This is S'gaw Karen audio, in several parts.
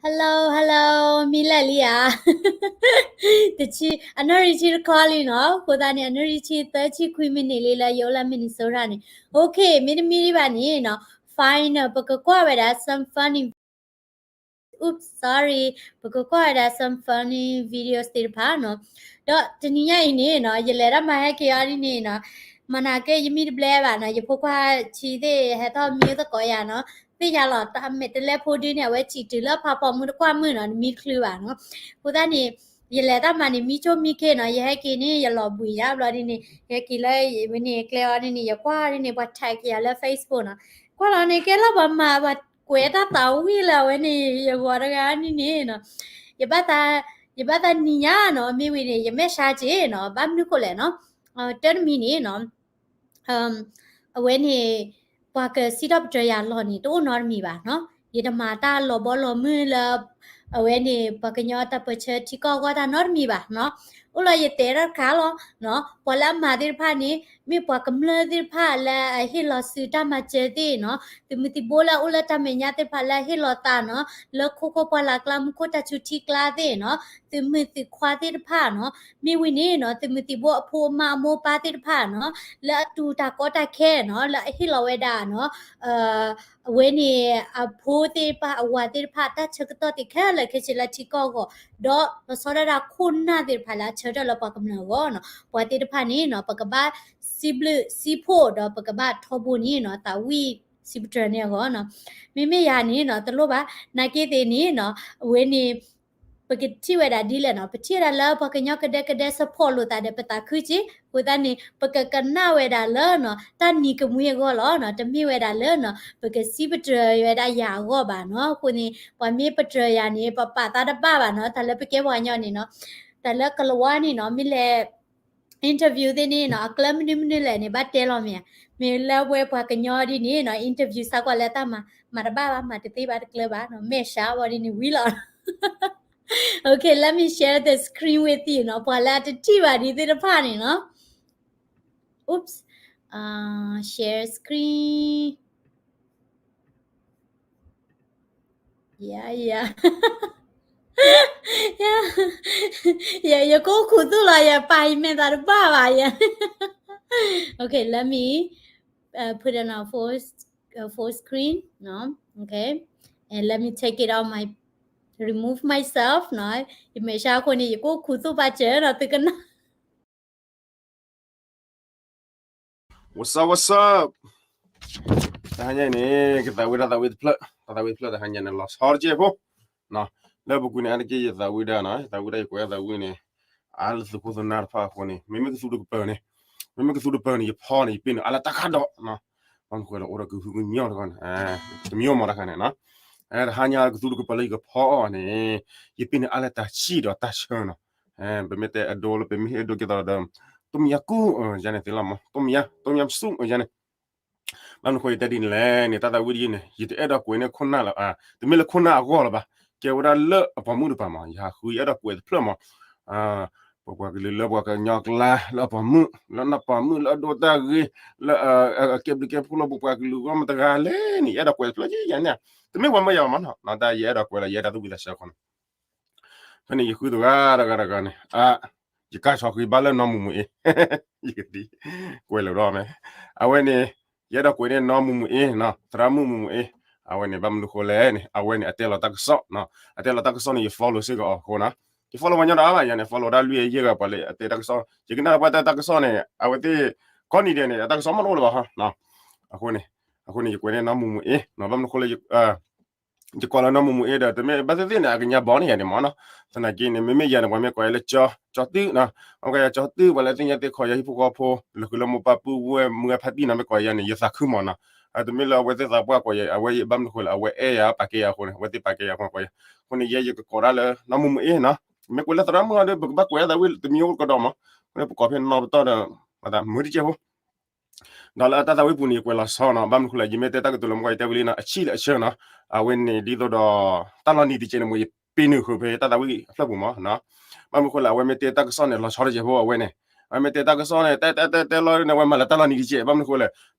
Hello, hello, မံလၢာ်လံဧါ. တဆံ, အနၣ်ရံၣ်ဆံတခီလံနီၤ, အဃိသတးန့ၣ် အနၣ်ရံၣ်ဆံသၢဆံခွံမံးနံးလံလၢယအိၣ်လၢ Minnesota န့ၣ်. Okay, မ့တမ့ၢ်ဒံးဘၣ်န့ၣ်နီၤ, fine နီၤ, ပကကွၢ်ဝဲဒၣ် some funny, oops, sorry, ပကကွၢ်ဝဲဒၣ် some funny videos သ့ၣ်တဖၣ်နီၤ. ဒီးတနံၤညါအံၤန့ၣ်နီၤ, ယလဲၤတၢ်မၤဟဲက့ၤအီၤဒ်န့ၣ်နီၤ, မနၤက့ ယမံတဘျဲဘၣ်နီၤ, ယဖိခွါဆံးသ့ၣ်ဟဲထီၣ်မံသကိးယၤနီၤ, သ့ၣ်ညါလီၤ, တၢ်မဲာ်တလဲဖိဒုန့ၣ် အဝဲစံးတုၤလၢဖးဖီမုၢ်တကွၢ်မုၢ်နီၤ, နမံတချုးဘၣ်နီၤ. အဃိသတးန့ၣ် ယလဲၤတၢ်မၤန့ၣ် မံဆိမံခ့နီၤ, ယဟဲက့ၤန့ၣ် ယလီၤဘှံးယါဘျီဒ်န့ၣ်, ယဟဲက့ၤလၢဝဲန့ၣ် ကျဲအီၤဒ်န့ၣ်, ယကွၢ်ဒ်န့ၣ် ပှၤ tag ယၤလၢ Facebook နီၤ. ကွၢ်လီၤန့ၣ် ကဲလၢပှၤမၤ ပှၤကွဲးတၢ်သးဝံၣ်လၢအဝဲန့ၣ် ယဂီၤတဂၤဒ်န့ၣ်နီၤ. ယဘၣ်သး, ယဘၣ်သးနံၤညါနီၤ, မ့ၢ်ဝံၤန့ၣ် ယမဲာ်ဆှးက့ၤနီၤ, ဘၣ်မနုၤဃိလဲၣ်နီၤ, တၢ်တမံၤန့ၣ်နီၤ အဝဲန့ၣ် ပှၤကစံးထီၣ်ပတြၢၤယၤလီၢ်န့ၣ် တအိၣ်နီတမံၤဘၣ်နီၤ. ယတမၤတၢ်လီၤဘီလီၤမုၢ်လၢ အဝဲန့ၣ် ပှၤကညီတၢ်ပၢၢ်ဆၢထံကီၢ်အဂီၢ်တၢ်နီတမံၤဘၣ်နီၤ. အိၣ်လီၤယတဲတၢ်တခါလီၤနီၤ, ပှၤလၢအမၤသ့ၣ်တဖၣ်န့ၣ် မ့ၢ်ပှၤကမျၢၢ်သ့ၣ်တဖၣ်လၢအဟ့ၣ်လီၤစုတၢ်မၤစၢၤသ့ၣ်နီၤ, သုးမုၢ်သံၣ်ဘိလၢအအိၣ်လၢတၢ်မဲာ်ညါသ့ၣ်တဖၣ်လၢအဟ့ၣ်လီၤသးနီၤ, လၢခိခိၣ်ပှၢ်လၢ်ကျါ မူခိၣ်တၢ်ဆူၣ်ထံကျါသ့ၣ်နီၤ, သုးမုၢ်သံၣ်ခွါသ့ၣ်တဖၣ်နီၤ. မ့ၢ်ဝံၤန့ၣ်နီၤ, သုးမုၢ်သံၣ်ဘိအဖိအမါအမိၢ်ပၢ်သ့ၣ်တဖၣ်နီၤ, လၢအတူၢ်တၢ်ကီတၢ်ခဲနီၤ, လၢအဟ့ၣ်လီၤဝဲဒၣ်နီၤ, အဝဲန့ၣ် အဖိသ့ၣ်တဖၣ် အဝၤသ့ၣ်တဖၣ် တၢ်ဆၢကတီၢ်သ့ၣ်ခဲလၢာ်ခဲဆ့လၢထံကီၢ်အဂီၢ်, ဒီးလီၤဆီဒၣ်တၢ်ခိၣ်နၢ်သ့ၣ်တဖၣ်လၢအဆၢထၢၣ်လၢပှၤကမျၢၢ်အဂီၢ်နီၤ, ပှၤသ့ၣ်တဖၣ်န့ၣ်နီၤ, ပကဘၣ်စံးဘျုးစံးဖှိၣ် ဒီးပကဘၣ်ထီဘိန့ၣ်နီၤ, သးဝံၣ်စံးပတြၢၤန့ၢ်အဂီၢ်နီၤ. မ့မ့ၢ်ယၤန့ၣ်နီၤ, တလိၣ်ဘၣ်, နာ်က့သ့ၣ်န့ၣ်နီၤ, အဝဲန့ၣ် ပကထံၣ်ဝဲဒၣ်ဒ်လဲၣ်နီၤ, ပထံၣ်ဝဲဒၣ်လၢပှၤကညီကဒဲကဒဲ support လိာ်သးဒီးပသးခုက့ၤ, အဃိသတးန့ၣ် ပကကနၣ်ဝဲဒၣ်လၢနီၤ, တၢ်နံၤကမှံအဂီၢ်လီၤနီၤ, တမ့ၢ်ဝဲဒၣ်လၢနီၤ, ပကစံးပတြၢၤဝဲဒၣ်ယၤအဂီၢ်ဘၣ်နီၤ. အဃိန့ၣ် ပှၤမ့ၢ်ပတြၢၤယၤန့ၣ် ပပာ်သးတဘၣ်ဘၣ်နီၤ, တၢ်လၢပကဲပှၤကညီန့ၣ်နီၤ, တၢ်လၢကလၤဝါန့ၣ်နီၤ, မ့ၢ်လဲၤ interview သ့ၣ်န့ၣ်နီၤ, အကျၢၤမနုၤမနုၤလဲၣ်န့ၣ် ဘၣ်တဲလီၤမ့ၢ်ဧါ, မ့ၢ်လၢပှၤကညီဒ်န့ၣ်နီၤ, interview စးကွၢ်လၢတၢ်မၤ, မၤတဘၣ်ဘၣ်, မၤတသ့ဘၣ်တကျၢၤဘၣ်နီၤ, မဲာ်ဆှးဝဲဒ်န့ၣ်ဝံၤလီၤ. Okay, let me share the screen with youနီၤ, ပှၤလၢအတထံၣ်ဘၣ်ဒ်သ့ၣ်တဖၣ်န့ၣ်နီၤ. Oops, uh, share screen. Yeah, yeah. Yeah, yeah, ယကအိၣ်ခူသူၣ်လီၤ, ယပာ်ယမဲာ်သးတဘၣ်ဘၣ်, yeah. Okay, let me, uh, put it on full, uh, full screen, no? Okay. And let me take it out my, remove myself, no? ယမဲာ်ဆှးအဃိန့ၣ် ယကအိၣ်ခူသူၣ်ပာ်စၢၤနီၤ, သုကနၣ်. What's up, what's up? တဟါညါန့ၣ် ကသးဝံၣ်တၢ်သးဝံၣ်တဖျၢၣ်, တၢ်သးဝံၣ်တဖျၢၣ်တဟါညါန့ၣ် လီၤဆီတကဲၢ်ဖိ, လၢပူၤကွံာ်န့ၣ် အါတက့ၢ်ယသးဝံၣ်ဒၣ်နီၤ, ယသးဝံၣ်ဒၣ် ယကွဲးသးဝံၣ်န့ၣ်, အါလၢသုးခိၣ်သုးနၢ်တဖၣ်အဃိန့ၣ် မ့မ့ၢ်ကသူတကပၤန့ၣ်, မ့မ့ၢ်ကသူတပၤန့ၣ် ယဖီန့ၣ် ယပ့ၢ်န့ၣ် အါလၢတၢ်ခးဒီးနီၤ, ဘၣ်မနုၤဃိလဲၣ် အိၣ်ဒီးကဟုကညီၢ်တခါန့ၣ်, တမံၤမီၤတခါန့ၣ်နီၤ, တဟါညါကသူတကပၤလၢယကဖီအီၤန့ၣ်, ယပ့ၢ်န့ၣ် အါလၢတၢ်ဆံၣ်ဒီးတၢ်ဆၢနီၤ. ပမ့ၢ်တဲအဒိလၢ ပမ့ၢ်ဟ့ၣ်ဒိက့ၤသးဒီး ต้มยำกุ้ง ယၤန့ၣ်သ့လီၤမး, ต้มยำ, ต้มยำซุป ယၤန့ၣ်. ဘၣ်မနုၤဃိယတဲဒ်န့ၣ်လဲၣ်န့ၣ် တၢ်သးဝံၣ်ဒ်အံၤန့ၣ် ယတအဲၣ်ဒိးကွဲးန့ၢ်ခိၣ်နၢ်လၢၤ, တမ့ၢ်လၢခိၣ်နၢ်အဂီၢ်လၢၤဘၣ်, ကဲဝဲဒၣ်လၢအပိာ်မုၣ်တပၤမး, ယဟးဃုယအဲၣ်ဒိးကွဲးတဖျၢၣ်မး, ပပှၤကလုာ်လၢပှၤကညီအကျါ လၢအပိာ်မုၣ် လၢနီၢ်ပိာ်မုၣ် လၢအဒိတၢ်ဂ့ၤ လၢအကဲဘျုးကဲဖှိၣ်လၢပပှၤကလုာ်အဂီၢ်မတဂၤလဲၣ်န့ၣ် ယအဲၣ်ဒိးကွဲးတဖျၢၣ်ယဲယၤန့ၣ်, တမ့ၢ်ပှၤမၢယၤဘၣ်မးနီၤ, တၢ်ယအဲၣ်ဒိးကွဲးလၢယအဲၣ်ဒိးသူၣ်ဝံသးစူၤအဃိန့ၣ် ဖဲန့ၣ် ယဃုတဂၤတဂၤတဂၤန့ၣ်, ယကါဆီဃံဘၣ်လၢနီၢ်မူးမူးအ့, ယကဒ်, ကွဲးလၢာ်ဒီးမ့ၢ်, အဝဲန့ၣ်, ယအဲၣ်ဒိးကွဲးန့ၢ်နီၢ်မူးမူးအ့နီၤ, သရၣ်မုၣ်မူးမူးအ့, အဝဲန့ၣ် ဘၣ်မနုၤဃိလဲၣ်န့ၣ် အဝဲန့ၣ် အတဲလီၤတၢ်ကစီၣ်, အတဲလီၤတၢ်ကစီၣ်န့ၣ် ယ follow စ့ၢ်ကီးအီၤအဃိနီၤ, ယ follow ပှၤညီဒီးအါဘၣ်ယၤန့ၣ် follow ဒၣ်လွံၢ်ယဲၢ်ဂၤပှၤလၢအတဲတၢ်ကစီၣ်, ယကနၣ်ပှၤတဲတၢ်ကစီၣ်န့ၣ် အဝဲသ့ၣ်, ကိးနံၤဒဲးန့ၣ် အတၢ်ကစီၣ်မ့ၢ်တအိၣ်လၢၤဘၣ်ဟီ, အဃိန့ၣ်, အဃိန့ၣ် ယကွဲးန့ၢ်နီၢ်မူးမူးအ့, ဘၣ်မနုၤဃိလဲၣ် ယကိးလၢနီၢ်မူးမူးအ့ဒီး တမ့ၢ်ဘၣ်သ့ၣ်သ့ၣ်န့ၣ် အကညးဘီန့ၢ်ယၤန့ၣ်မးနီၤ, သနာ်က့န့ၣ် မ့မ့ၢ်ယၤန့ၣ် ပှၤမ့ၢ်ကိးယၤလၢ ကၠီတုနီၤ, အကယၤကၠီတု ပှၤလၢသ့ၣ်ညါသ့ၣ်ခီယၤဟံၣ်ဖိဃီဖိ, လၢဃုာ်လၢမိၢ်ပၢ်ပုၢ်ဝဲၢ်မုၢ်ဂၤဖါတံၢ်နီၤ မ့ၢ်ကိးယၤန့ၣ် ယသးခုမးနီၤ, တမ့ၢ်လၢအဝဲသ့ၣ်သးပှၢ်ကိးယၤ, အဝဲဘၣ်မနုၤဃိလဲၣ် အဝဲအဲၣ်ယၤပာ်ကဲယၤအဃိန့ၣ် အဝဲသ့ၣ်ပာ်ကဲယၤအဃိန့ၣ် ကိးယၤ, အဃိန့ၣ် ယဲယကကိးဒၣ်လၢနီၢ်မူးမူးအ့နီၤ, မ့ၢ်ကွဲးလၢသရၣ်မုၣ်အီၤဒီး ပကဘၣ်ကွဲးအသးဝံၣ်တမံၤအိၣ်ကဒီးမး, ပကိးဖဲနီၢ်ပတီၢ်ဒီး, မ့ၢ်တကဲဖိ ဒီးလၢအတၢ်သးဝံၣ်ပူၤန့ၣ် ယကွဲးလီၤဆီနီၤ, ဘၣ်မနုၤဃိလဲၣ် ယမ့ၢ်တဲတၢ်ကတိၤလၢမ့ၢ်ကီး ယတဲဝံၤလံနီၤ အဆံၣ်လၢအဆၢနီၤ, အဝဲန့ၣ် ဒ်သိးဒီး တၢ်လီၤနံၤတကဲးန့ၣ် မ့ၢ်ယပ့ၢ်နုာ်ဃုာ်ဖဲတၢ်သးဝံၣ်အဖျၢၣ်ပူၤမးနီၤ, ဘၣ်မနုၤဃိလဲၣ် အဝဲမ့ၢ်တဲတၢ်ကစီၣ်န့ၣ် လီၤဆီတကဲးဖိအဝဲန့ၣ်, အဝဲမ့ၢ်တဲတၢ်ကစီၣ်န့ၣ် တဲတဲတဲတဲလီၤန့ၣ် အဝဲမၤလၢတၢ်လီၤနံၤတကဲး, ဘၣ်မနုၤဃိလဲၣ်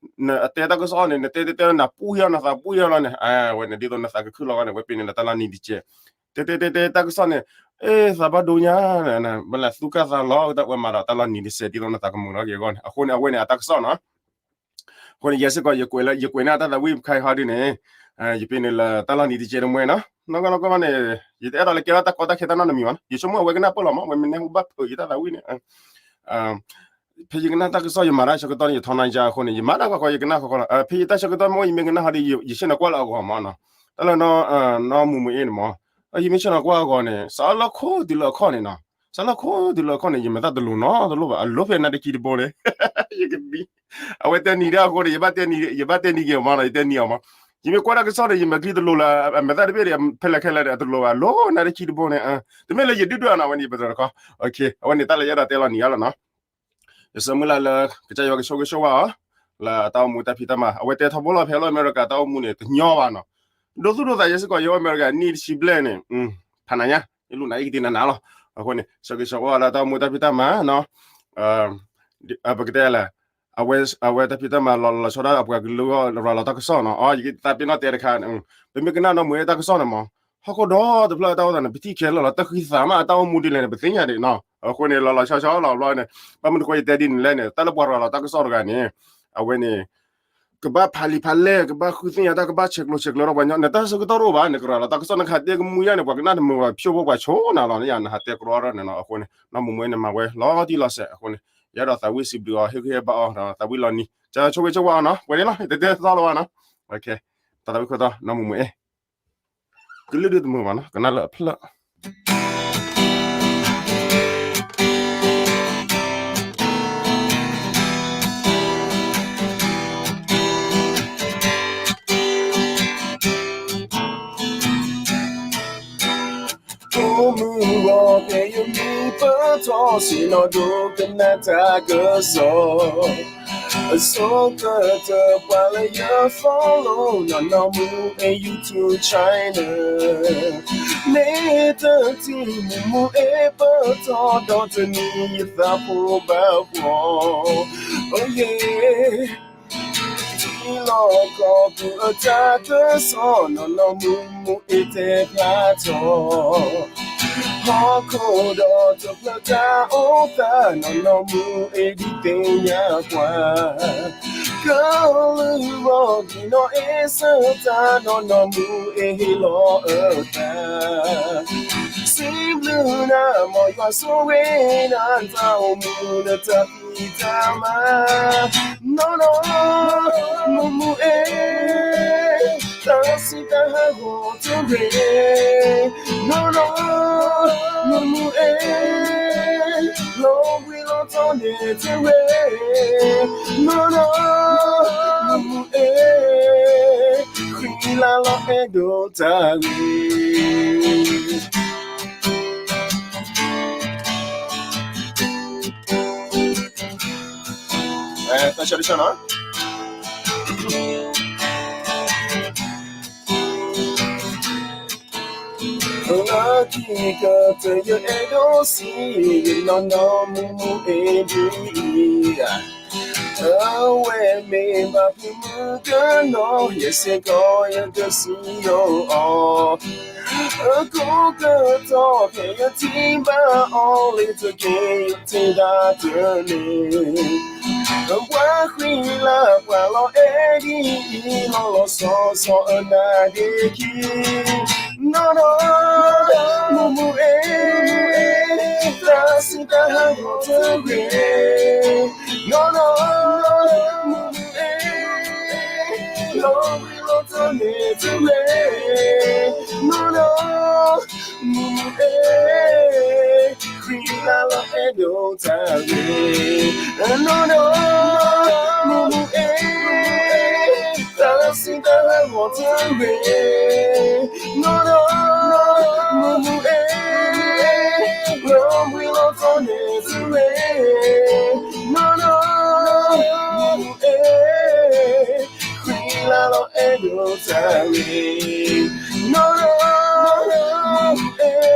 နတဲတၢ်ကစီၣ်န့ၣ် နတဲတဲတဲလီၤ နပူၤယီၤ နသးပူၤယီၤလီၤန့ၣ်, အဝဲန့ၣ် ဒ်သိးနသးကခုၣ်လီၤဂီၢ်န့ၣ် အဝဲပ့ၢ်နုာ်လၢတၢ်လီၤနံၤတကဲး တဲတဲတဲတဲတၢ်ကစီၣ်န့ၣ်, အဲ သးဘၣ်ဒိညါ, ဘၣ်လဲၤသူၣ်ကၢ်သးလီၤ တၢ်ဝဲမၤဒီးတၢ်လီၤနံၤတစဲးတံၢ်လီၤနသးကမုာ်လီၤက့ၤအဂီၢ်န့ၣ် အဃိန့ၣ် အဝဲန့ၣ်အတၢ်ကစီၣ်နီၤ. အဃိန့ၣ် ယဲစ့ၢ်ကီး ယကွဲးန့ၢ်တၢ်သးဝံၣ်ခါအံၤဟီဒုန့ၣ်, ယပ့ၤန့ၣ်လၢတၢ်လီၤနံၤတစဲးတမှဲနီၤ, နီၢ်ကီၢ်နီၢ်ကီၢ်န့ၣ် ယတအဲၣ်ဒိးလၢကဲထီၣ်တၢ်ကီတၢ်ခဲတၢ်နီတမံၤဘၣ်နီၤ, ယဆိကမိၣ်အဝဲကနၢ်ပၢၢ်လီၤမး အဝဲမ့ၢ်နဲၣ်ဟူဘၣ်ဖုးယတၢ်သးဝံၣ်န့ၣ် ဖဲယကနၣ်တၢ်ကစီၣ် ယမၤတၢ်ဆၢကတီၢ်န့ၣ် ယထီနါယါအဃိန့ၣ် ယမၤတၢ်ကွၢ်ကွၢ် ယကနၣ်ဃီဃီလီၤ. ဖဲယတၢ်ဆၢကတီၢ်မ့ၢ်အိၣ် ယမ့ၢ်ကနၣ်ဟီဒီး ယဆ့ၣ်နီၤကွၢ်လၢအဂီၢ်မးနီၤ. တၢ်လၢနီၢ်မူမူအ့ၣ်န့ၣ်မး, ယမ့ၢ်ဆ့ၣ်နီၤကွၢ်အဂီၢ်န့ၣ် စးလၢခိၣ်တုၤလၢအခီၣ်န့ၣ်နီၤ, စးလၢခိၣ်တုၤလၢအခီၣ်န့ၣ် ယမဲာ်သၣ်တလိၤနီတလိၤဘၣ်, အလိၤဖဲနါတကံတဘိန့ၣ် ယကဒံ, အဝဲတဲနံၤဒၣ်အဃိန့ၣ် ယဘၣ်တဲနံၤက့ၤအီၤမးနီၤ, ယတဲနံၤအီၤမး. ယမ့ၢ်ကွၢ်တၢ်ကစီၣ်န့ၣ် ယမဲာ်ချံတလိၤလၢ အမဲာ်သၣ်တဘ့ၣ်ဒီး ဖဲလဲၣ်ခဲလၢာ်ဒီး အတလိၤဘၣ်, အလိၤနါတကံတဘိန့ၣ်, တမ့ၢ်လၢယဒုၣ်ဒွဲၣ်နီၤ, အဝဲန့ၣ်ယပတြၢၤတခီ, အဝဲန့ၣ်တၢ်လၢယအဲၣ်ဒိးတဲလီၤနံၤအါလီၤနီၤ. ယဆၢမုၢ်လၢ်လၢ ကစၢ်ယွၤကဆိၣ်ဂ့ၤဆိၣ်ဝါအီၤ လၢအတၢ်အိၣ်မူတၢ်ဖံးတၢ်မၤ, အဝဲတဲထီဘိလီၤ ဖဲလီၤအမဲရကၤတၢ်အိၣ်မူန့ၣ် တညီဘၣ်နီၤ. ဒိသူၣ်ဒိသး ယဲစ့ၢ်ကီး ယအိၣ်အမဲရကၤ နံၣ်တဆံဘျဲၣ်န့ၣ်, ဖးနၤညါ ယလူၤနၤအံၤကတံၤနၤနၤလီၤ. အဃိန့ၣ် ဆၢဂ့ၤဆၢဝါလၢတၢ်အိၣ်မူတၢ်ဖံးတၢ်မၤနီၤ, ပကတဲလဲၣ်, အဝဲတၢ်ဖံးတၢ်မၤလီၤလီၤဆီဒၣ် အပှၤကလုာ်ဂီၢ်ရၤလီၤတၢ်ကစီၣ်နီၤ, ယသးပ့ၤနီၣ်တဲတခါ, ပမ့ၢ်ကနၣ်နီၢ်မူအ့ၣ်တၢ်ကစီၣ်န့ၣ်မး, ဟီၣ်ခိၣ်ဒီတဖျၢၣ်အတၢ်အိၣ်သးန့ၣ် ပထံၣ်ခဲလၢာ်လီၤ, တၢ်ဃံသးမး အတၢ်အိၣ်မူဒ်လဲၣ်န့ၣ် ပသ့ၣ်ညါဒံးနီၤ. အဃိန့ၣ် လီၤလီၤဆီဆီလီၤဘျီန့ၣ်, ဘၣ်မနုၤဃိယတဲဒ်န့ၣ်လဲၣ်န့ၣ် တၢ်လၢပှၤရၤလီၤတၢ်ကစီၣ်တဂၤန့ၣ်, အဝဲန့ၣ် ကဘၣ်ဖးလံာ်ဖးလဲၢ်, ကဘၣ်ဃုသ့ၣ်ညါတၢ်, ကဘၣ်ဆဲးကျိးဆဲးကျၢထီၣ်ပှၤညီ, နတၢ်ဆၢကတီၢ်တအိၣ်ဘၣ်, နကရၤလီၤတၢ်ကစီၣ် နကဟးတဲကမူၣ်ယါန့ၣ် ပှၤကနၣ်တမုာ်ဘၣ် ဖျိးဖိပှၤဆိနၤလီၤ, နယၤနဟးတဲကရီထီၣ်န့ၣ်နီၤ. အဃိန့ၣ် နီၢ်မူမူအ့ၣ်န့ၣ် မၤဝဲလီၤတံၢ်လီၤဆဲးအဃိန့ၣ်, ယအဲၣ်ဒိးသးဝံၣ်စံးဘျုးအီၤ ဟ့ၣ်ဂံၢ်ဟ့ၣ်ဘါအီၤဒီးသးဝံၣ်လီၤနံၤ, ကစၢ်ယွၤဆိၣ်ဂ့ၤဆိၣ်ဝါအီၤနီၤ, ပှဲၤန့ၣ်လီၤ, တတဲသီလီၤဘၣ်နီၤ. တၢ်သးဝံၣ်ခိၣ်တီ နီၢ်မူမူအ့ၣ် ကလုၢ်ဒုးတမုာ်ဘၣ်နီၤ, ကနၣ်လၢအဖျၢၣ် အိၣ်မုာ်ဂီၤဖဲယမံပၢၢ်ထီၣ် ဆ့ၣ်နီၤဒိကနၣ်တၢ်ကစီၣ်, အဆိကတၢၢ်ပှၤလၢယ follow နီၢ်နီၢ်မူအ့ၣ် YouTube channel, မ့ၢ်တထံၣ်မူမူအ့ၣ်ပၢၢ်ထီၣ် ဒီးတနံၤယသးဖိဘၣ်ဖှီၣ်, အိၣ်ယ့ၣ် ထံလီၢ်ကီၢ်ပူၤအတၢ်ကစီၣ် နီၢ်နီၢ်မူမူအ့ၣ်တဲဖျါထီၣ်, ဟီၣ်ခိၣ်ဒီတဖျၢၣ်တၢ်အိၣ်သး နီၢ်နီၢ်မူအ့ၣ်ဒုးသ့ၣ်ညါပှၤ, ကလုၢ်ဂီၤဒ်နီၢ်အ့ၣ်စၢတၢ် နီၢ်နီၢ်မူအ့ၣ်ဟ့ၣ်လီၤအသး, စံးဘျုးနၤ မ်ယွၤဆိၣ်ဂ့ၤနၤ တၢ်အိၣ်မူလၢတၢ်ဖံးတၢ်မၤ, နီၢ်နီၢ်မူမူအ့ၣ် တၢ်စံးတၢ်ဟးဂီၤတဂ့ၤ, နီၢ်နီၢ်မူမူအ့ၣ် လီၤဘှံးလီၤတီၤန့ၣ်တဂ့ၤ, နီၢ်နီၢ်မူမူအ့ၣ် ဃံလၤလီၤအဲၣ်ဒိးတၢ်ဂ့ၤ တၢ်ဆၢတဆၢနီၤ, လၢခံကတၢၢ်ယအဲၣ်ဒိးစံး ယနီၢ်နီၢ်မူမူအ့ၣ်ဒ်အံၤ, အဝဲမ့ၢ်ဘၣ်ဖုမုၢ်ကနီၤ ယဲစ့ၢ်ကီးယကစံးယိၣ်အီၤ, အကိးကတီၢ်ဖဲယထံၣ်ဘၣ်အီၤလၢတက့ၢ် ယထံၣ်ဒၣ်တန့ၢ် ပှၤဃံလၤပှၤလီၤအဲၣ်ဒ်အံၤ လီၤလီၤဆီဆီအနၢ်ဒ့ခံ, နီၢ်နီၢ် မူမူအ့ၣ် တၢ်စံးတၢ်ဟးဂီၤတဂ့ၤ, နီၢ်နီၢ် မူမူအ့ၣ် လီၤဘှံးလီၤတီၤန့ၣ်တဂ့ၤ, နီၢ်နီၢ် မူမူအ့ၣ် ဃံလၤလီၤအဲၣ်ဒိးတၢ်ဂ့ၤ, နီၢ်နီၢ် မူမူအ့ၣ် တၢ်စံးတၢ်ဟးဂီၤတဂ့ၤ, နီၢ်နီၢ် မူမူအ့ၣ် လီၤဘှံးလီၤတီၤန့ၣ်တဂ့ၤ, နီၢ်နီၢ် မူမူအ့ၣ် ဃံလၤလီၤအဲၣ်ဒိးတၢ်ဂ့ၤ, နီၢ်နီၢ် မူမူအ့ၣ်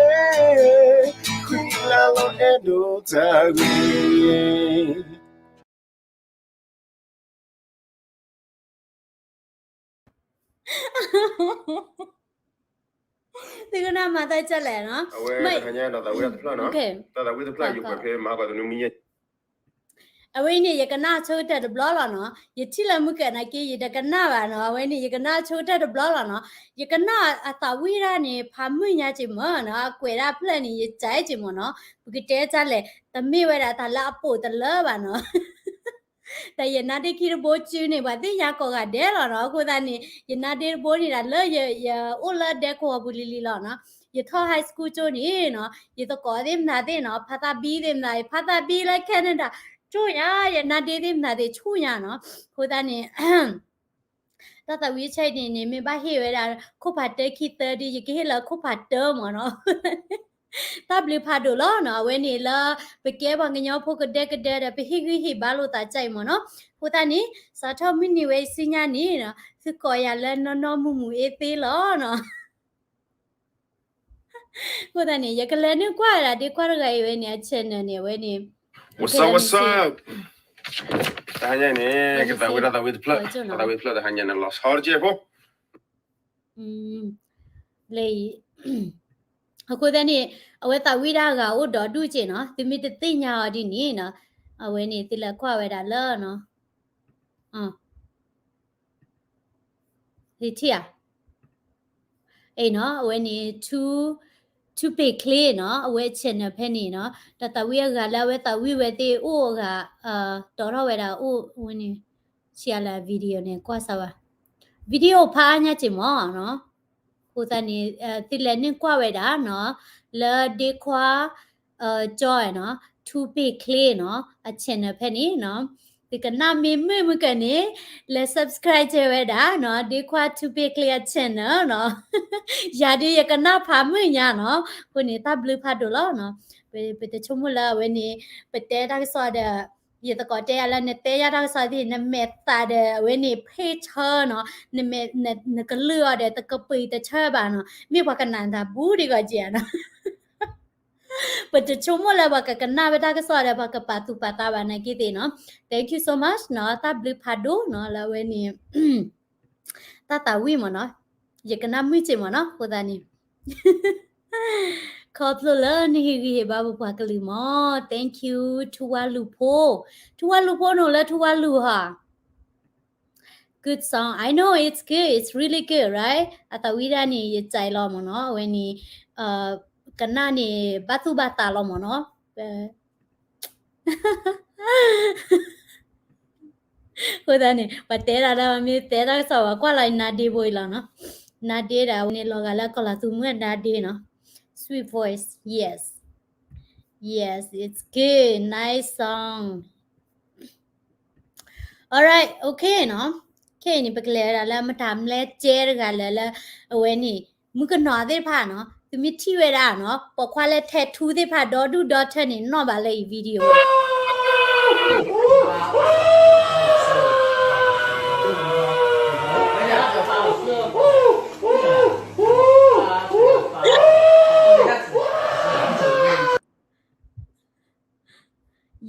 ဃံလၤလီၤအဲၣ်ဒိးတၢ်ဂ့ၤ. သုကနၣ်မၤတၢ်ကလဲၣ်နီၤ, အဝဲတဟါညါဒီးသးဝံၣ်တဖျၢၣ်နီၤ, တၢ်သးဝံၣ်တဖျၢၣ်ယကွဲးဖဲမၤပှၤသနူမံယဲၢ် အဝဲန့ၣ် ယကနၣ်ဆိကတၢၢ်တဘျီလီၤနီၤ, ယထံၣ်လၢမုၢ်ကၢးနာ်က့ ယတကနၣ်ဘၣ်နီၤ, အဝဲန့ၣ် ယကနၣ်ဆိကတၢၢ်တဘျီလီၤနီၤ, ယကနၣ်အသးဝံၣ်ဒၣ်န့ၣ် ဖးမုာ်ညါက့မၢ်နီၤ, အကွဲးဒၣ်ဖျၢၣ်န့ၣ် ယကဲက့မၢ်နီၤ, ပကတဲတၢ်လဲၣ် တမ့ၢ်ဝဲဒၣ်တၢ်လၢအပိာ်တလၢဘၣ်နီၤ တၢ်ယနါဒ့ခံတဘိကၠူန့ၣ် ပှၤသ့ၣ်ညါကိးဂၤဒဲးလီၤနီၤ, အဃိသတးန့ၣ် ယနါဒ့တဘိန့ၣ်ဒၣ်လၢ ယအိၣ်လၢဒဲကဝီၤပူၤလံလံလီၤနီၤ, ယထီၣ် high school ကၠိန့ၣ်နီၤ, ယသကိးသ့ၣ်မတၤသ့ၣ်နီၤ, ဖါသးဘံသ့ၣ်မတၤ, ဖါသးဘံလၢ Canada ကၠိညါ, ယနါဒ့သ့ၣ်မတၤသ့ၣ်ဆူၣ်ညါနီၤ, အဃိသတးန့ၣ် တၢ်သးဝံၣ်ဆဲးန့ၣ်န့ၣ် မ့ၢ်ဘၣ်ဟ့ၣ်ဝဲဒၣ် ခိၣ်ဖးတၢခံသၢဒ် ယကဟ့ၣ်လၢခိၣ်ဖးတၢမၢ်နီၤ တၢ်ဘျုးဖးဒိၣ်လီၤနီၤ, အဝဲန့ၣ်လၢ ပကဲပှၤကညီဖိကဒဲကဒဲဒီး ပဟ့ၣ်ဂံၢ်ဟ့ၣ်ဘါလိာ်သးကၢ်အံၤမၢ်နီၤ, အဃိသတးန့ၣ် စးထီၣ်မုၢ်နံၤဝဲအံၤဆူညါန့ၣ်နီၤ, သုကိးယၤလၢနီၢ်နီၢ်မုၢ်မုၢ်အ့သ့လီၤနီၤ အဃိသတးန့ၣ် ယကလဲၤနုာ်ကွၢ်ဝဲဒၣ်ဒ့ခွါတဂၤအံၤဝဲန့ၣ် အ channel န့ၣ် အဝဲန့ၣ် What's up, what's up? တဟါညါန့ၣ် ကသးဝံၣ်တၢ်သးဝံၣ်တဖျၢၣ်, တၢ်သးဝံၣ်တဖျၢၣ်တဟါညါန့ၣ် လီၤဆီတက့ၢ်ဖိ လၢအံၤ အဃိသတးန့ၣ် အဝဲသးဝံၣ်ဒၣ်ဂၤအိၣ်ဒီဒူၣ်က့နီၤ, သုမ့ၢ်တသ့ၣ်ညါအီၤဒ်န့ၣ်နီၤ, အဝဲန့ၣ်သုလဲၤကွၢ်ဝဲဒၣ်လၢနီၤ, ဟ့ထံၣ်ဧါ, အဲၣ်နီၤ, အဝဲန့ၣ် ထူပ့ၤချ့နီၤ, အဝဲ channel ဖဲန့ၣ်နီၤ, ဒီးသးဝံၣ်အဂၤလၢအဝဲသးဝံၣ်ဝဲသ့ၣ်အိၣ်အဂၤ, တီထီၣ်ဝဲဒၣ်အိၣ်ဝဲန့ၣ်, ဆံးအလၢ video န့ၣ် ကွၢ်စၢၤဘၣ်, video ဖးအါညါက့မၢ်နီၤ, အဃိသတးန့ၣ် သုလဲၤနုာ်ကွၢ်ဝဲဒၣ်နီၤ, လၢဒ့ခွါ ကၠီနီၤ, ထူပ့ၤချ့နီၤ, အ channel ဖဲန့ၣ်နီၤ, သုကနၣ်မ့ၢ်မုာ်မုာ်ကန့ၣ် လဲၤ subscribe ဝဲဒၣ်နီၤ, ဒ့ခွါထူပ့ၤချ့အ channel နီၤ, ယၤဒ်ယကနၣ်ဖးမုာ်ညါနီၤ, အဃိန့ၣ် တၢ်ဘျုးဖးဒိၣ်လီၤနီၤ, ပတဆိကမိၣ်လၢအဝဲန့ၣ် ပတဲတၢ်ကစီၣ်ဒီး ယသကိးတဲယၤလၢနတဲယၤတၢ်ကစီၣ်သ့ၣ် နမဲာ်သးဒီးအဝဲန့ၣ် ဖ့ၣ်ဆၢနီၤ, နကလုၢ်အီၤဒီးတကပှ့ၤတဆၢဘၣ်နီၤ, မ့ၢ်ပှၤကနၣ်တၢ်ဘူးဒ်ဂီၤက့ၤဧါနီၤ ပတဆိကမိၣ်လၢပှၤကကနၣ်ဝဲတၢ်ကစီၣ်ဒီး ပှၤကပာ်သူၣ်ပာ်သးဘၣ်နာ်က့သ့ၣ်နီၤ, thank you so much နီၤ, တၢ်ဘျုးဖးဒိၣ်နီၤ လၢအဝဲန့ၣ် တၢ်သးဝံၣ်မၢ်နီၤ, ယကနၣ်မုာ်က့မၢ်နီၤ, အဃိသတးန့ၣ် ခီဖျိလၢနဟ့ၣ်ဂံၢ်ဟ့ၣ်ဘါပပှၤကလုာ်မၢ်, thank you ထူဝါလူၤဖိ, ထူဝါလူၤဖိန့ၣ်လၢထူဝါလူၤဟီ Good song. I know it's good. It's really good, right? အသးဝံၣ်ဒၣ်န့ၣ် ယစဲးလီၤမၢ်နီၤ. အဝဲန့ၣ် ကနၣ်န့ၣ် ဘၣ်သူၣ်ဘၣ်သးလီၤမၢ်နီၤ. အဃိသတးန့ၣ် ပှၤတဲဒၣ်လၢ မ့ၢ်တဲတၢ်ကစီၣ် ပှၤကွၢ်လီၤနါဒ့ဘိအံၤလီၤနီၤ. နါဒ့ဒီး အဝဲန့ၣ် လီၤဂာ်လၢကီၢ်လီၤသူမှံနါဒ့နီၤ. Sweet voice, yes. Yes, it's good. Nice song. Alright, okay နီၤ. ခဲအံၤန့ၣ် ပကလဲၤဝဲဒၣ်လၢ မတၤမလဲကဲတဂၤလၢ လၢအဝဲန့ၣ် မုၣ်ကနီၤသ့ၣ်တဖၣ်နီၤ, သုမ့ၢ်ထံၣ်ဝဲဒၣ်နီၤ, ပိာ်ခွါလၢ tattoo သ့ၣ်တဖၣ် ဒီဒူၣ်ဒီထၢန့ၣ် နီၣ်ဘၣ်လၢအံၤ video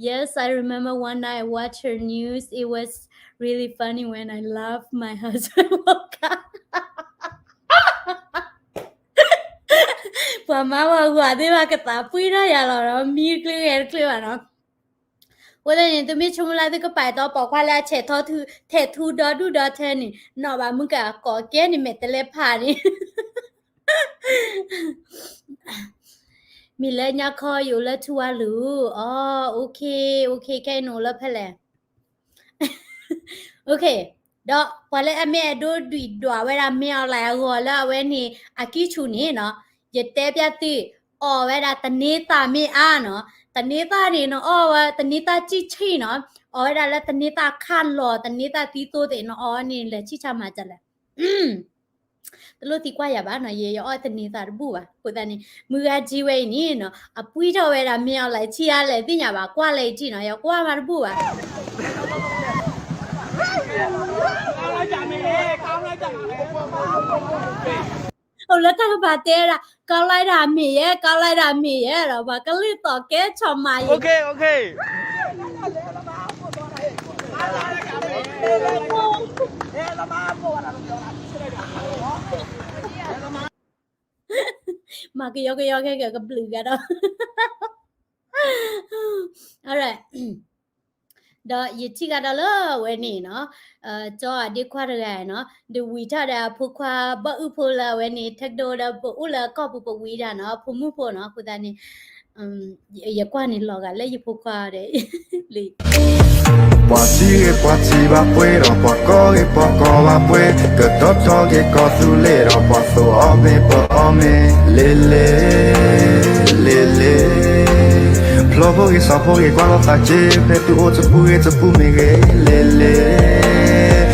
Yes, I remember one night I watched her news. It was really funny when I laughed my husband woke up. ပှၤမါဝၤဂၤသ့ၣ်တဖၣ် ကသးပှံၢ်ထီၣ်ယၤလီၤဒီး မံကျုဂဲၤတကျုဘၣ်နီၤ. အဃိသတးန့ၣ် သုမ့ၢ်ဆိကမိၣ်လၢသုကပာ်တီပိာ်ခွါလၢအဆဲးထီၣ်ထူ tattoo ဒီဒူၣ်ဒီထၢန့ၣ် နီၣ်ဘၣ်မုၣ်ကနီၤကိးကဲန့ၣ် မဲာ်တဲးလဲးဖးန့ၣ် မ့ၢ်လၢညါခီယအိၣ်လၢထူဝါလူၤ, အ okay, okay, ခဲအံၤနအိၣ်လၢဖဲလဲၣ်. Okay, ဒီးပှၤလၢအမ့ၢ်အဲၣ်ဒိးဒုၣ်ဒွးဝဲဒၣ် မင်းအောင်လှိုင် အဂီၤလၢအဝဲန့ၣ် အကံၢ်ဆူၣ်န့ၣ်နီၤ, ယတဲပျၢ်သု, အီၣ်ဝဲဒၣ်သန့သၣ်မ့ၢ်အါနီၤ, သန့သၣ်န့ၣ် နအီၣ်ဝဲသန့သၣ်ကံၢ်ဆံၣ်နီၤ, အီၣ်ဝဲဒၣ်လၢသန့သၣ်ခၣ်လီၤ သန့သၣ်သံသိသ့ၣ် နအီၣ်ဝဲန့ၣ် လဲၤဆံၣ်ဆါမၤစၢၤလဲၣ်. တလိၣ်သံကွၢ်ယၤဘၣ်နီၤ, ယ ယအီၣ်သန့သၣ်တဘူၣ်ဘၣ်. အဃိသတးန့ၣ် မုၢ်ဂၤကံဝဲအံၤန့ၣ်နီၤ, အပှံၢ်ထီၣ်ဝဲဒၣ် မင်းအောင်လှိုင် ဆံးအါလဲၣ်သ့ၣ်ညါဘၣ်, ကွၢ်လဲၣ်အံၤထံၣ်နီၤ, ယကွၢ်မးတဘူၣ်ဘၣ်. အိၣ်လၢတၢ်ကပၤတဲဒၣ် ကီလၢဒၣ်မ့ၢ်ယဲ, ကီလၢဒၣ်မ့ၢ်ယဲဒီး ပှၤကလုၢ်သီၣ်ကဲဆီၣ်မၤယဲ. Okay, okay. မၤကယီကယီခဲကကဘျုးဂၤဒီး alright ဒီးယထံၣ်ဂၤဒီးလၢအဝဲန့ၣ်နီၤ, ကၠီအဒ့ခွါတဂၤနီၤ, ဒီးဝံၤထီၣ်ဒီးအဖိခွါဘီၣ်အုၣ်ဖိလၢအဝဲန့ၣ် ထဲကဒိဒီးပအိၣ်လၢကီၢ်ပူၤပဝံၤဒၣ်နီၤ, အဖိမုၣ်ဖိနီၤ, အဃိသတးန့ၣ် ယကွၢ်န့ၣ်လီၤဂာ်လၢယဖိခွါဒီး ပှၤထံဂ့ၤပှၤထံဘၣ်ပှဲၤဒီး ပှၤကီၢ်ဂ့ၤပှၤကီၢ်ဘၣ်ပှဲၤ, ကတီၢ်ထီၣ်က့ၤကီၢ်သူလ့ၤဒီး ပှၤသိးအီၣ်မ့ၤပအီၣ်မ့ၤ, လဲၤလဲၤ, လဲၤလဲၤ, ဖျီဖိဂ့ၤစီၤဖိဂ့ၤ ကွၢ်လိာ်သးက့ၤ ဖဲသုအိၣ်တပူၤဂ့ၤတပူၤမ့ၢ်ဂ့ၤ, လဲၤလဲ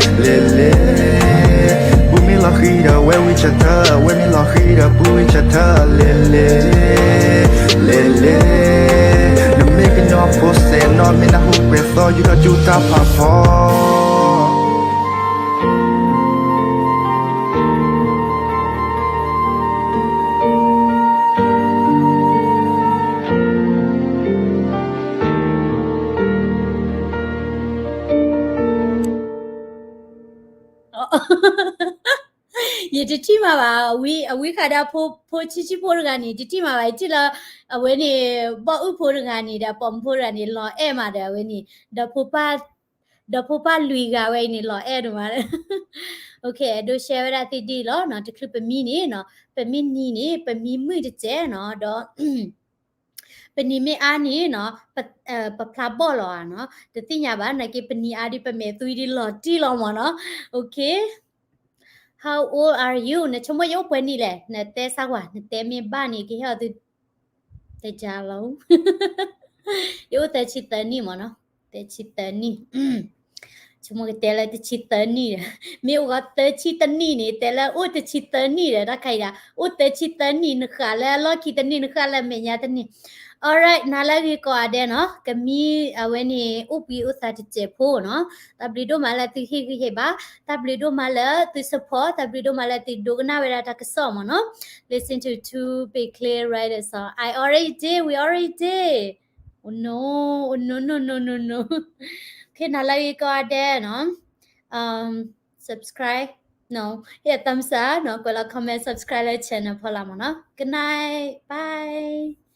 ၤ, လဲၤလဲၤ, ပူၤမ့ၢ်လီၤဃံၤဒီးဝဲဝံၤဆၢထၢၣ်, ဝဲမ့ၢ်လီၤဃံၤဒီးပူၤဝံၤဆၢထၢၣ်, လဲၤလဲၤ, လဲၤလဲၤ, နမ့ၢ်ကညီဖိစဲးနီၣ် မ့ၢ်နၢ်ဟူကွဲၤသီ ယူၢ်ထီၣ်ကၠူတၢ်ဖးဖီ ယတထံၣ်မးဘၣ်, အဝံဃာ်ဒီးဖိဆံးဆံးဖိတဂၤန့ၣ် တထံၣ်မးဘၣ်, ယထံၣ်လၢ အဝဲန့ၣ် ဘီၣ်အုၣ်ဖိတဂၤန့ၣ်ဒီး ပိာ်မုၣ်ဖိတဂၤန့ၣ် လီၤအဲၣ်မးဒီးအဝဲန့ၣ်, ဒီးဖိပၢ်လွံၢ်ဂၤဝဲအံၤန့ၣ် လီၤအဲၣ်ဒိၣ်မး, အဒိ share ဝဲဒၣ်သ့ၣ်ဒ်အံၤလီၤ, တချုးပမံန့ၣ်နီၤ, ပမ့ၢ်နံၤန့ၣ် ပမံမုၢ်တစဲးနီၤ, ဒီး ပနံၤမ့ၢ်အါန့ၣ်နီၤ, ပဖျါဘီၣ်လီၤဧါနီၤ, တသ့ၣ်ညါဘၣ်, နာ်က့ပနံၤအါဒီး ပမဲာ်သွံဒ်လီၤတံၢ်လီၤမးနီၤ, okay. How old are you? နဆိကမိၣ်ယအိၣ်ပှဲၤနံၣ်လဲၣ်, နတဲစၢ်ကွၢ်, နတဲမ့ၢ်ဘၣ်န့ၣ် ကဟ့ၣ်အီၤသု တကလီၤ, ယအိၣ်သၢဆံသၢနံၣ်မးနီၤ, သၢဆံသၢနံၣ်, ဆိကမိၣ်ကတဲလၢတဆံသၢနံၣ်ဒီး, မ့ၢ်အိၣ်ဂီၤသၢဆံတနံၣ်န့ၣ် တဲလၢအိၣ်တဆံသၢနံၣ်ဒီး တၢ်ခါအံၤဒၣ် အိၣ်သၢဆံသၢနံၣ် နဃၣ်လၢအလီၢ်ခံတနံၣ် နဃၣ်လၢအမဲာ်ညါတနံၣ်, alright နၤလၢအဂ့ၤကိးဂၤဒဲးနီၤ, ကမံအဝဲန့ၣ် အိၣ်ဘှံးအိၣ်သါတစဲးဖိနီၤ, တၢ်ဘျုးဒိၣ်မးလၢသုဟ့ၣ်ဂံၢ်ဟ့ၣ်ဘါ, တၢ်ဘျုးဒိၣ်မးလၢသု support, တၢ်ဘျုးဒိၣ်မးလၢသုဒိကနၣ်ဝဲဒၣ်တၢ်ကစီၣ်မးနီၤ, listen to two big clear writers song, I already did, we already did, oh no, oh no, no, no, no, no, okay နၤလၢအဂ့ၤကိးဂၤဒဲးနီၤ, subscribe, no, hit thumbs up နီၤ, ကွဲးလီၤ comment, subscribe လၢ channel ဖီလာ်မးနီၤ, good night, bye.